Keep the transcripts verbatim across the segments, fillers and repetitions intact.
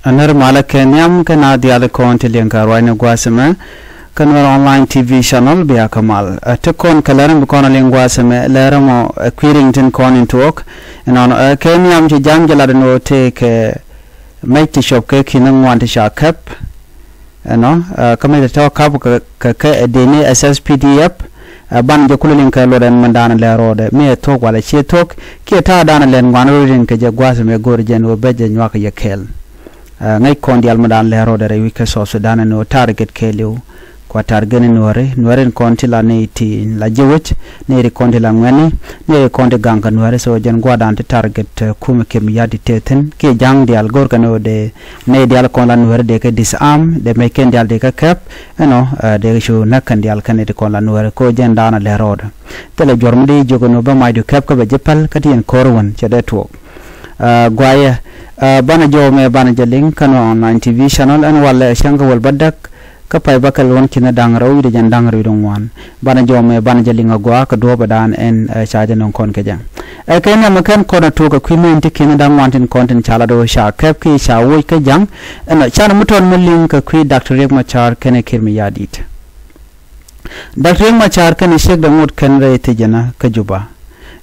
Ɛ nɛr malä kɛ nhiam kä naath diaal kɔn ti liŋ kɛ ruacni gua̱a̱th ɛmɛ kä Nuɛr online T V channel bia kä mal. Ɛ ti kɔn kɛ lɛr mi bi kɔn a liŋ gua̱a̱th ɛmɛ lɛr mɔ ɛ kui̱ riŋ tin kɔn in tuɔɔk. Ɛnɔnɔ ɛ kɛ nhiam ci ja̱ŋ jɛ lat ɛn ɣöö tëëkɛ mec ti cɔp kɛ ki̱n ŋuan ti ca kɛp. Ɛnɔ ɛ kä mec ti tɔ̱ kap kɛ kɛ ɛ deni S S P D F. Ɛ ban jɛ kulɛ liŋ kɛ luɔt ɛn mɛn da̱a̱n lɛ rɔɔdɛ mi ɛ thuɔ̱k walɛ ciɛ thuɔ̱k kiɛ ta̱a̱ da̱a̱n lɛn ŋuan rɔɔdɛ in kɛ jɛ gua̱a̱th ɛmɛ go̱o̱r jɛn ɣöö bɛ jɛ nyuak kɛ yɛ kɛɛl. Ɛ ŋäc kɔn diaal mi da̱a̱n lɛ rɔɔdɛ rɛy wi̱c kä South Sudan ɛn ɣöö target kɛɛliw. Kua target ni nuääri nuääri in kɔn ti la ni ti la ji̱ wec ni ri kɔn ti la ŋuɛ̈ni ni ri kɔn ti gaŋ kɛ nuääri so jɛn gua̱a̱r da̱a̱n ti target ɛ kumɛ kiɛ mi ya̱t di tëë thi̱n kiɛ ja̱ŋ diaal go̱o̱r kɛn ɣöö dee nɛy diaal kɔn la nuääri dee kɛ disarm dee mec kɛn diaal dee kɛ kɛp. Ɛnɔ ɛ dee kɛ cu näk kɛn diaal kɛn nɛy ti kɔn la nuääri ko jɛn da̱a̱n a lɛ rɔɔdɛ. Thilɛ juɔ̱r mi dee jiök ɛn ɣöö bä mac du kɛp kä bɛ ji̱ päl kä ti yɛn ko̱r wän cɛ dee tuɔɔk. Ɛ guayɛ ɛ banɛ jɔw mɛ banɛ jɛ liŋ kä Nuɛr online T V channel ɛn walɛ ɛ cäŋ kä wäl bädäk. Kä pay bä kɛl ɣän ki̱n da̱ŋ rɛw wi̱cdɛ jɛn da̱ŋ rɛw wi̱cdɛ ŋuan banɛ jɔw mɛ banɛ jɛ liŋ a gua̱a̱ kä duɔ̱ɔ̱pɛ da̱a̱n ɛn ɛ ca jɛ nöŋ kɔn kɛ jɛ. Ɛ kɛ nhiam ɛ kɛn kɔn a tuɔɔk ɛ kui̱ mɛ in ti ki̱n da̱ŋ ŋuan tin kɔn tin ca lat ɣöö ca kɛp kiɛ ca woc kä ja̱ŋ. Ɛnɔ canɛ mi tɔt mi liŋ kɛ kui̱ Doctor Riek Machar kɛnɛ Kiir Mayardit. Doctor Riek Machar kɛnɛ ciekdɛ ŋot kɛn rɛy thiecdɛ kä Juba.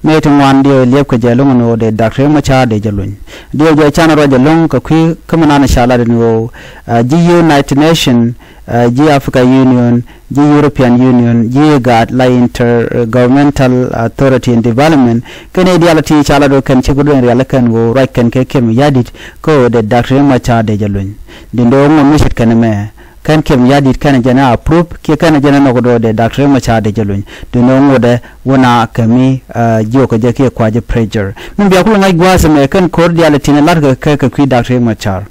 Mëë ti ŋuan diɛw liɛpkɛ jɛ lo̱ŋ ɛn ɣöö dee Doctor Riek Machar dee jɛ luny. Diɛw jɛ canɛ ruac ɛlɔ̱ŋ kɛ kui̱ kä mi nanɛ ca lat ɛn ɣöö ɛ ji̱ United Nation, ɛ ji̱ Africa Union, ji̱ European Union, ji̱ IGAD la Intergovernmental Authority in Development. Kɛn i̱ diaal ti ca lat ɣöö kɛn ciek bi duɔ̱n rial kɛn ɣöö ruac kɛn kɛ Kiir Mayardit kä ɣöö dee Doctor Riek Machar dee jɛ luny. Di̱n do̱ ŋot mi ce̱tkɛ ni mɛ. Kɛn Kiir Mayardit kɛn jɛn a approve kiɛ kɛn jɛn a nɔk do̱ dee Doctor Riek Machar dee jɛ luny. Duundɛ ŋotdɛ wun a kɛ mi jiök kɛ jɛ kiɛ kua jɛ pressure. Min bia kulɛ ŋa̱c gua̱a̱th ɛmɛ kɛn ko̱r diaal tin la̱tkɛ kɛ kɛ kui̱ Doctor Riek Machar.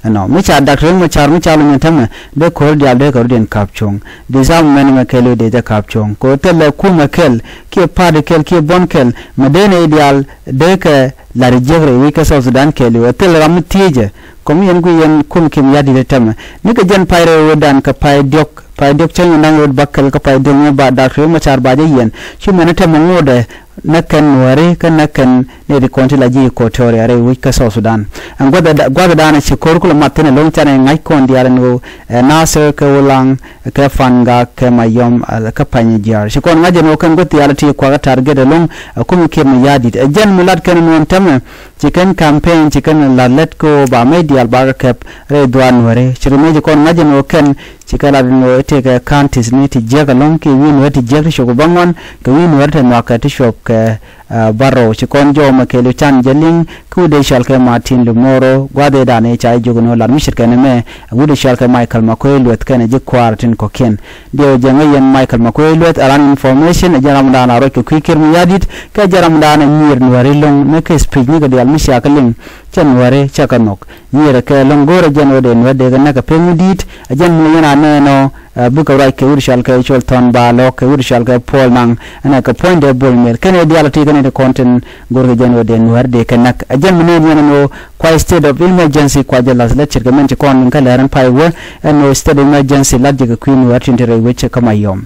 Ɛnɔ mi ca Doctor Riek Machar mi ca luny ɛn tämɛ dee ko̱r diaal dee kɛ rut in ka̱p cuɔ̱ŋ. Disarmament mɛ kɛɛl i̱ dee jɛ ka̱p cuɔ̱ŋ kɛ ɣöö thilɛ kumɛ kɛl kiɛ party kɛl kiɛ buɔ̱n kɛl mɛ dee nɛy diaal dee kɛ la̱r jiäk rɛy wec kä South Sudan kɛɛl i̱ ɣöö thilɛ ram mi thiecɛ. Kɔm yɛn guic yɛn kum Kiir Mayardit ɛ tɛmɛ nikɛ jɛn pay rɛw ɣöötdan kɛ pay diɔ̱k pay diɔ̱k cäŋ da̱ŋ rɛw bäkɛl kä pay diɔ̱k mi ba Doctor Riek Machar ba jɛ yiɛn. Cu mɛn ɛ tɛmɛ ŋotdɛ näk kɛn Nuääri kä näk kɛn nɛy ti kɔn ti la ji̱ Equatoria rɛy wec kä South Sudan. Ɛn gua̱th gua̱thdan ɛ ci ko̱r kulɛ mat thi̱n ɛlɔ̱ŋ canɛ ŋa̱c kɔn diaal ɛn ɣöö ɛ Nasir kɛ Ulaŋ kɛ Pangak kɛ Mayom kä Panyijiar. Ci kɔn ŋa̱c ɛn ɣöö kɛn gua̱th diaal ti kuakä target ɛlɔ̱ŋ ɛ kum Kiir Mayardit ɛ jɛn mi lat kɛn ɛn ɣöö ɛn tɛmɛ. Ci kɛn campaign ci kɛn la̱t lät kä ɣöö ba mec diaal bakɛ kɛp rɛy dhuaar Nuääri. Ci ri mëë ci kɔn ŋa̱c ɛn ɣöö kɛn ci kɛ lat ɛn ɣöö tëëkɛ counties ni ti jiäk ɛlɔ̱ŋ kiɛ wi̱i̱ Nuääri ti jiäk ti cop kɛ bäŋuan kɛ wi̱i̱ Nuääri ti nhɔakɛ ti cop kɛ bärɔw. Ci kɔn jɔw mɛ kɛɛliw can jɛ liŋ kä wi̱cdɛ cɔal kɛ Martin Lemoro gua̱a̱th ëëdan ëë ca jɛ jiök ɛn ɣöö lat mi ce̱tkɛ ni mɛ wi̱cdɛ cɔal kɛ Michael Makuei Lueth kɛnɛ ji̱ kua̱r tin kɔ̱kiɛn. Diɛw jɛ ŋäc yɛn Michael Makuei Lueth ɛ ran information ɛ jɛn ramdan a ruac kɛ kui̱ Kiir Mayardit kɛ jɛn ramdan ɛ nyiir Nuääri lo̱ŋ ni kɛ speech ni kɛ diaal mi cia kɛ liŋ. Cɛ Nuääri cɛ kɛ nhɔk nyiir ɛ kɛ lo̱ŋ go̱o̱rɛ jɛn ɣöö dee Nuääri dee kɛ näk kɛ pek mi di̱i̱t ɛ jɛn mi yɛn a nɛɛnɔ. Bikɛ ruac kɛ wut cɔal kɛ Col Thɔn Baalɔ kɛ wut cɔal kɛ Puɔl Naŋ ɛn ɛ kɛ puɔ̱nydɛ Bol Mel kɛn ɛ diaal ti kɛn ɛ ti kɔn tin go̱o̱rkɛ jɛn ɣöö dee Nuääri dee kɛ näk ɛ jɛn mi nɛɛn yɛn ɛn ɣöö kuay state of emergency kua jɛ la̱th lät ce̱tkɛ mɛn ci kɔn liŋ kä lɛr ɛn pay wä ɛn ɣöö state of emergency lat jɛ kɛ kui̱ Nuääri tin te rɛy wec kä Mayom.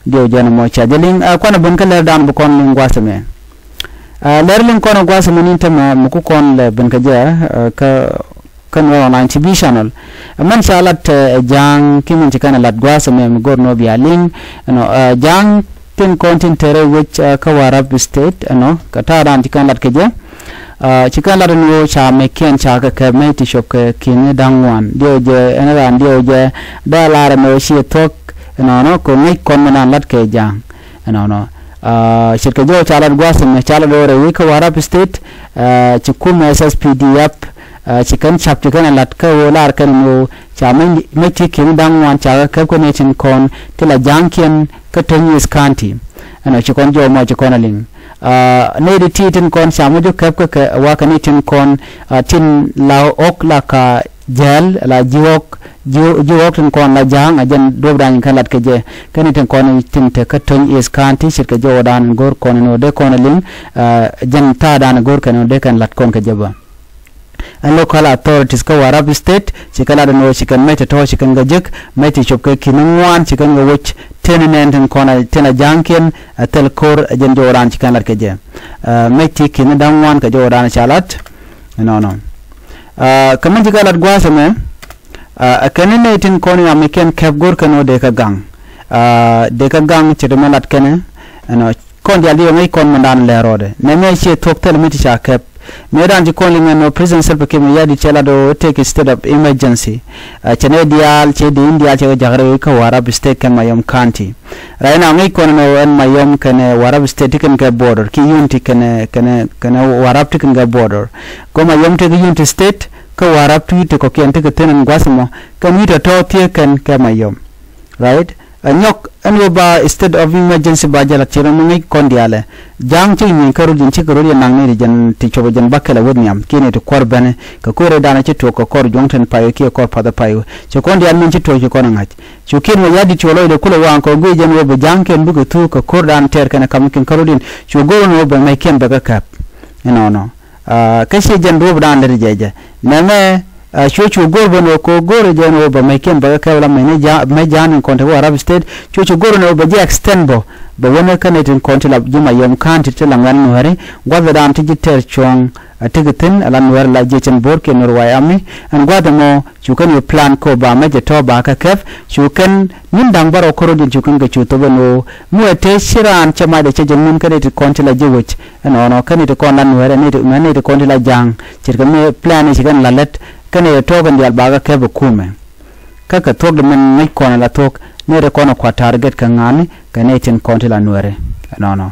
Diɛw jɛn ɛmɔ ca jɛ liŋ ɛ kuanɛ bun kä lɛr daan bi kɔn liŋ gua̱a̱th ɛmɛ. Ɛ lɛr liŋ kɔn ɛ gua̱a̱th ɛmɛ ni tämɛ mi ku kɔn lɛ bun kä jɛ kä kä Nuɛr online T V channel. Ɛ mɛn ca lat ɛ ja̱a̱ŋ ki mɛn ci kɛn ɛ lat gua̱a̱th ɛmɛ mi go̱r nɔ bia liŋ ɛnɔ ɛ ja̱a̱ŋ tin kɔn tin te rɛy wec kä Warrap State ɛnɔ kɛ ta̱a̱ daan ci kɛn lat kɛ jɛ. Ci kɛn lat ɛn ɣöö ca mɛckiɛn ca kɛ kɛp mɛc ti cop kɛ ki̱ni da̱ŋ ŋuan diɛw jɛ ɛn raan diɛw jɛ dee lar ɛn ɣöö ci thuɔ̱k ɛnɔnɔ kɛ ŋäc kɔn mi naan lat kɛ ja̱a̱ŋ. Ɛnɔnɔ ce̱tkɛ jɔw ca lat gua̱a̱th ɛmɛ ca lat ɣöö rɛy wec kä Warrap State ci kumɛ S S P D F ci kɛn cap ci kɛn ɛ la̱t kä ɣöö la̱r kɛn ɛn ɣöö ca mec ti ki̱n da̱ŋ ŋuan ca kɛ käp kä nɛy tin kɔn ti la ja̱a̱ŋkiɛn kä Töny East County. Ɛnɔ ci kɔn jɔw mɔ ci kɔn ɛ liŋ nɛy ti ti tin kɔn ca mec jɔ käp kä kɛ wakä nɛy tin kɔn tin la ɣɔ̱k la ka jääl la ji̱ ɣɔ̱k ji̱ ɣɔ̱k tin kɔn la ja̱a̱ŋ a jɛn duɔ̱pdan kɛ lat kɛ jɛ. Kɛn tin kɔn tin te kä Töny East County ce̱tkɛ jɔwdan go̱r kɔn in ɣöö dee kɔn a liŋ jɛn ta̱a̱dan go̱r kɛn in ɣöö dee kɛn lat kɔn kɛ jɛ bä. Ɛn local authorities kä Warrap State ci kɛ lat in ɣöö ci kɛn mec tɔ̱tɔ̱ ci kɛn kɛ jek mec ti cop kɛ ki̱n ŋuan ci kɛn kɛ wec teni nɛn tin kɔn tin a ja̱a̱ŋkiɛn a thil ko̱r a jɛn jɔwdan ci kɛn lat kɛ jɛ. Mec ti ki̱n da̱ŋ ŋuan kɛ jɔwdan ca lat. Ɛnɔnɔ. Kä mi ji̱ kɛ lat gua̱a̱th ɛmɛ, ɛ kɛn ni nɛy tin kɔn yam ikiɛn kɛp go̱r kɛn ɣöö dee kɛ gaŋ. Dee kɛ gaŋ ce̱t ɛmɛ lat kɛnɛ ɛnɔ kɔn diaal di yɔŋ i̱ kɔn mɛndan lɛr rɔɔdɛ nɛ mɛ ciɛ thuɔ̱k thil mi ti ca kɛp. Mëëdan ci kɔn liŋ ɛn ɣöö President Salva Kiir Mayardit cɛ lat ɣöö take state of emergency. Cɛ nɛy diaal cɛ dee in diaal cɛ kɛ ja̱k rɛy kä Warrap State kɛn Mayom County. Right now ŋäc kɔn ɛn ɣöö ɛn Mayom kɛnɛ Warrap State ti kɛn kɛ border ki Unity kɛnɛ kɛnɛ kɛnɛ Warrap ti kɛn kɛ border. Kɔ Mayom tekɛ Unity State kä Warrap ti wi̱i̱ ti kɔ̱kiɛn tekɛ thi̱n ɛn gua̱th ɛmɔ kɛn wi̱i̱ tɔ̱tɔ̱ thiee kɛn kɛ Mayom. Right. Ɛ nyɔk ɛn ɣöö ba state of emergency ba jɛ lat ci rɔ mi ŋäc kɔn diaalɛ. Ja̱a̱ŋ cik nyieny kä rot yɛn cikɛ rot yɛn naŋ ni ti jɛn ti cuɔpɛ jɛn bäkɛl ɛ weth nhiam kiɛn iti kuɔr bɛnɛ kɛ ko̱r ɛ danɛ ci tuɔk kɛ kɔr juɔ̱ŋ tin pay wee kiɛ kɔr path ɛ pay wee ci kɔn diaal min ci tuɔk ci kɔn ɛ ŋa̱c. Cu kiɛn wä ya̱ di̱t cuɔ lɔcdɛ kulɛ waŋ kɛ guic jɛn wä bɛ ja̱a̱ŋkiɛn bikɛ thuuk kɛ ko̱r dan tɛɛr kɛn ɛ ka̱m kiɛn kä rot yɛn cu go̱r wä ni wä bɛ mɛckiɛn bɛ kä kɛp. Inɔnɔ. Kä ci jɛn duɔ̱ɔ̱p dan lät jɛ jɛ nɛmɛ. Cuɛ cu go̱r bä ni wä ko̱ go̱r jɛ ni wä bɛ mɛckiɛn bɛ kä kɛp la mɛc ni ja̱a̱ŋ mɛc ja̱a̱ŋ ni kɔn te wä Warrap State cuɛ cu go̱r ni wä bɛ jɛ extend bä bɛ wä ni kä ni tin kɔn ti la ji̱ Mayom County ti la ŋuɛ̈t nuääri gua̱th dan ti ji̱ tɛɛr cuɔ̱ŋ. Ɛ tekɛ thi̱n ala nuɛr la jiecin bo̱o̱r kiɛ nuɛr way ami ɛn gua̱th ɛmɔ cu kɛn yɛ plan kɛ ɣöö ba mɛc ɛ tɔ̱ ba kɛ kɛp. Cu kɛn ni̱n da̱ŋ bärɔw kärɔ̱diɛn cu kɛn kɛ cu thop ɛn ɣöö mi wee tëë ci raan cɛ macdɛ cɛ jɛ ŋun kɛn iti kɔn ti la ji̱ wec. Ɛnɔnɔ kɛn iti kɔn la nuɛr ɛn iti kɔn ti la ja̱a̱ŋ ce̱tkɛ mi plan i̱ ci kɛn la lät kɛn iti tɔ̱ kɛn diaal ba kɛ kɛp ɛ kumɛ. Kä kɛ thuɔ̱k di min ŋäc kɔn ala thuɔ̱k nɛy ti kɔn ɛ kua̱t target kɛ ŋa̱ni kɛ nɛy tin kɔn ti la nuɛri. Ɛnɔnɔ.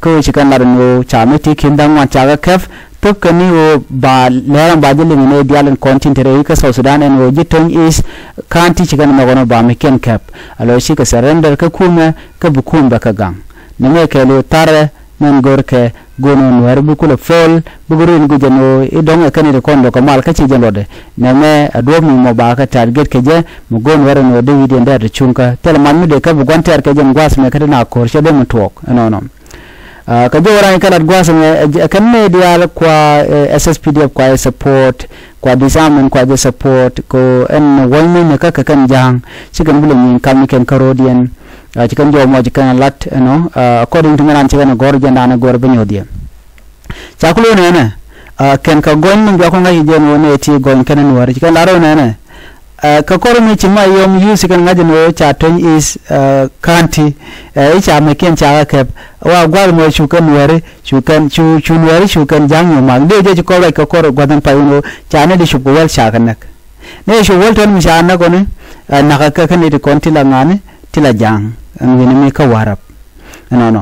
Kä ci kɛn lat ɛn ɣöö ca mi ti ki̱n da̱ŋ ŋuan ca kɛ kɛp thop kɛ ni ɣöö ba lɛɛr ɛn ba ji̱ liŋ nɛy diaal in kɔn tin te rɛy kä South Sudan ɛn ɣöö ji̱ töny East County ci kɛn nhɔk ɛn ɣöö ba mi kiɛn kɛp. Alo cikɛ surrender kä kumɛ kä bi kum bɛ kɛ gaŋ. Ni mɛ kɛɛl ɣöö tharɛ mɛn görkɛ go̱o̱n ɣän wääri bi kulɛ pöl bi go̱o̱r in guic ɛn ɣöö i̱ dɔ̱ŋ ɛ kɛn i̱ ti kɔn lo̱k kɛ mal kä ci jɛn luɔtdɛ. Nɛmɛ ɛ duɔ̱ɔ̱p mi mɔ ba kɛ ta̱a̱t gɛt kɛ jɛ mi go̱o̱n wääri ɛn ɣöö dee wi̱cdiɛn dee ti cuŋkä thilɛ mat mi dee kä bi gua̱n tɛɛr kɛ jɛn gua̱a̱th mɛ kä ti na ko̱r cɛ dee mi tuɔɔk ɛnɔnɔ. Kä jɛ wä rany kä lat gua̱a̱th ɛmɛ ɛ kɛn mɛ diaal kua S S P D F kua jɛ support kua disarmament kua jɛ support kɛ ɛn wäny mi mɛ kä kɛ kɛn ja̱a̱ŋ ci kɛn bi lɛ nyieny kam ni kɛn kä ro̱o̱diɛn. Ci kɛn jɔw mɔ ci kɛn lat ɛnɔ according to mi ran ci kɛn gɔr jɛn dan gɔr bi nyuɔth yɛ. Ca kulon ɛnɛ kɛn kɛ gɔny min juakɔ ŋa̱c jɛn wä nɛ ti gɔny kɛn nuɔr ci kɛn lar wä nɛnɛ. Kɛ kɔr mi ci ma yɔm yuth ci kɛn ŋa̱c jɛn wä ca töny is kanti i̱ ca mɛ kiɛn ca kɛ kɛp wa gua̱th mɔ cu kɛn nuɛri cu kɛn cu cu nuɛri cu kɛn ja̱ŋ nyɔ mak dee jɛ ci kɔr wɛc kɛ kɔr gua̱th in pay wun wä ca nɛ di cup kɛ wäl ca kɛ näk. Nɛ cu wäl tɔn mi ca näk kɔni. Nakä kɛ kɛn iti kɔn ti la ŋa̱ni ti la ja̱a̱ŋ ɛn wi̱ni mi kä Warap. Ɛnɔnɔ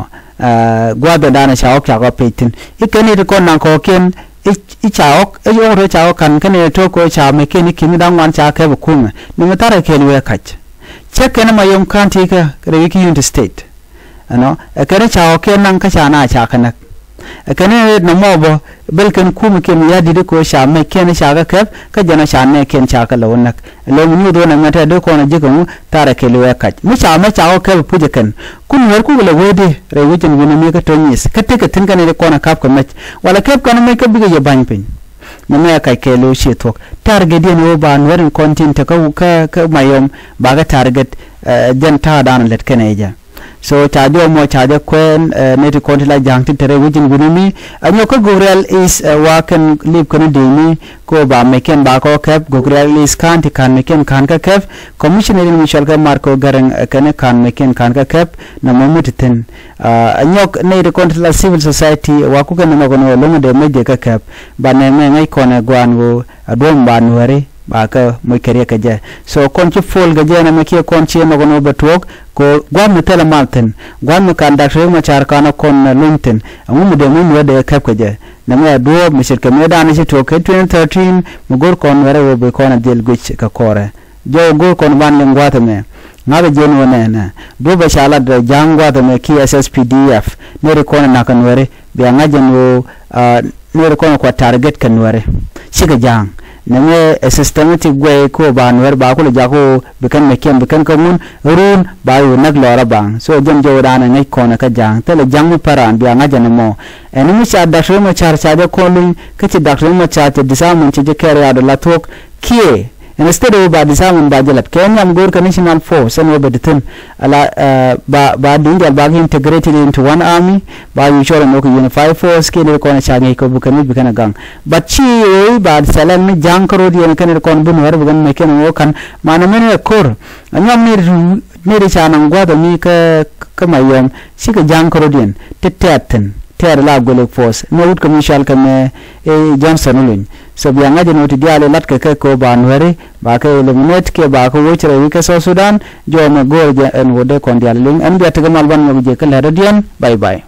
gua̱a̱th ɛ da̱a̱n ca ɣɔk ca kɔ pec thi̱n i̱ kɛn iti kɔn naŋ kɔɔkiɛn. I̱ ca ɣɔk i̱ ɣɔk rɔ ca ɣɔk ka̱n kɛn iti to̱k kɔ ca mɛ kiɛn i̱ ki̱n da̱ŋ ŋuan ca kɛp ɛ kumɛ ni mi tharɛ kɛɛl wee kac. Cɛ kɛn ma yom ka̱n ti kɛ rɛy i̱ ki Unity State. Ɛnɔ ɛ kɛn ca ɣɔk kɛn naŋ kä ca na ca kɛ näk. Ɛ kɛn ɛ nɔmɔ bä bel kɛn kumɛ kiɛn mi ya̱ di̱t ɛ ko̱ ca mɛ kiɛn ca kɛ kɛp kä jɛn ɔ ca nɛ kiɛn ca kɛ lɛ wä näk. Ɛ lɛ mi nyuuth wä nɛ ŋɛ tɛ dee kɔn ɛ ji̱ kɛ ŋu tharɛ kɛɛl wɛ kac mi ca mɛ ca ɣɔk kɛp ɛ puc ɛ kɛn. Kun ŋuɛr kukɛ lɛ wee di rɛy wecin wi̱n ɛ mi kä to̱ny is kä tekɛ thi̱n kɛn ɛ di kɔn ɛ kap kɛ mɛc walɛ kɛp kɛn ɛ mɛc kä bikɛ yɛ ba̱ny piny. Nɛ mɛ ɛ kac kɛɛl wä ciɛ thuɔ̱k target diɛn wä ba nuɛr in kɔn tin te kä kä kä mayɔm ba kɛ target. Jɛn ta̱a̱ da̱a̱n lät kɛn ɛ jɛ. So ca jɔw mɔ ca jɛ kuɛɛn nɛ ti kɔn ti la ja̱a̱ŋ ti te rɛy wecin wi̱ni mi. Ɛ nyɔk kä Gogrial East ɛ wa kɛn lip kɛn dee mi ko ba mɛ kɛn ba kɔ kɛp Gogrial East ka̱n ti ka̱n mɛ kɛn ka̱n kä kɛp. Commissioner in mi cɔl kɛ Marco Garang ɛ kɛn ka̱n mɛ kɛn ka̱n kä kɛp. Nɛ mɔ mi ti thi̱n ɛ nyɔk nɛ ti kɔn ti la civil society ɛ wa ku kɛn nɛ mɛ kɔn wä lo̱ŋ dee mɛ dee kä kɛp. Ba nɛ mɛ ŋäc kɔn ɛ gua̱a̱n wä. Aduɔ̱m ba nuääri ba kä moc kɛ riɛk kɛ jɛ. So kɔn ci pol kɛ jɛ nɛmɛ kiɛ kɔn ci ɛmɛ kɔn wä bɛ tuɔɔk kɛ gua̱a̱th mi thilɛ mal thi̱n gua̱a̱th mi kan Doctor Riek Machar kan ɛ kɔn ɛ luny thi̱n ɛŋu mi dee moc nuäär dee kɛ kɛp kɛ jɛ. Nɛmɛ aduɔ̱ɔ̱p mi ce̱tkɛ mëëdan ci tuɔɔk kɛ twenty thirteen mi go̱r kɔn nuäärɛ wä bi kɔn ɛ dhil guic kɛ kɔrɛ. Jɔw go̱r kɔn ban liŋ gua̱a̱th ɛmɛ. Ŋa̱thɛ jiɛn wä nɛɛnɛ duɔ̱p ɛ ca lat ja̱a̱ŋ gua̱a̱th ɛmɛ ki S S P D F nɛɛri kɔn ɛ na̱k kɛ nuääri bia ŋa̱c ɛn wä. Nɛɛri kɔn kua target kɛ nuɛri cikɛ ja̱a̱ŋ. Nɛmɛ ɛ systematic guɛy ko ba nuɛri ba kulɛ jak ko bi kɛn mɛ kiɛn bi kɛn kä ŋun run ba yu näk lɔra baŋ so jɛn jɔw dan ɛ ŋäc kɔn kä ja̱a̱ŋ thilɛ ja̱a̱ŋ mi paran bia ŋa̱c ɛn mɔ. Ɛn mi ca Doctor Riek Machar ca jɛ kɔn luny kä ci Doctor Riek Machar cɛ disarmament cɛ jɛ kɛɛr yadɔ la thuɔ̱k kiɛ Instead of ba disarmament ba jɛ lat kɛ nhiam go̱o̱r kɛ national force ɛn wä bɛ di thi̱n. Ala ba ba duŋ dial ba kɛ integrated into one army. Ba yu cɔl ɛn wä kɛ unified force kiɛ nir kɔn ca ŋi̱i̱c kɛ bukɛ mi bikɛn a gaŋ. But ci ɣöö ba select mi ja̱ŋ kä ro̱d yɛn kɛn nir kɔn bi nuɛr bikɛn mɛ kɛn wä ka̱n. Manɛ mɛn ɛ ko̱r a nyuam nir nir ca naŋ gua̱th ɛ mi kä kä Mayom. Cikɛ ja̱ŋ kä ro̱d yɛn ti tɛɛt thi̱n tɛɛt la guelek force nɛ wut kɛ mi cɔal kɛ mɛ. Johnson Uluny. So bia ŋa̱c ɛn wä ti diaal ilat kɛ kɛ kɛ wä ba nuɛri ba kɛ eliminate kiɛ ba kɛ woc rɛy wi̱c kɛ South Sudan. Jɔɔmɛ go̱o̱r jɛ ɛn wä dee kɔn diaal liŋ ɛn bia tekɛ mal ban nyɔk jɛ kä lɛ̈t rɔ̱diɛn. Bye bye.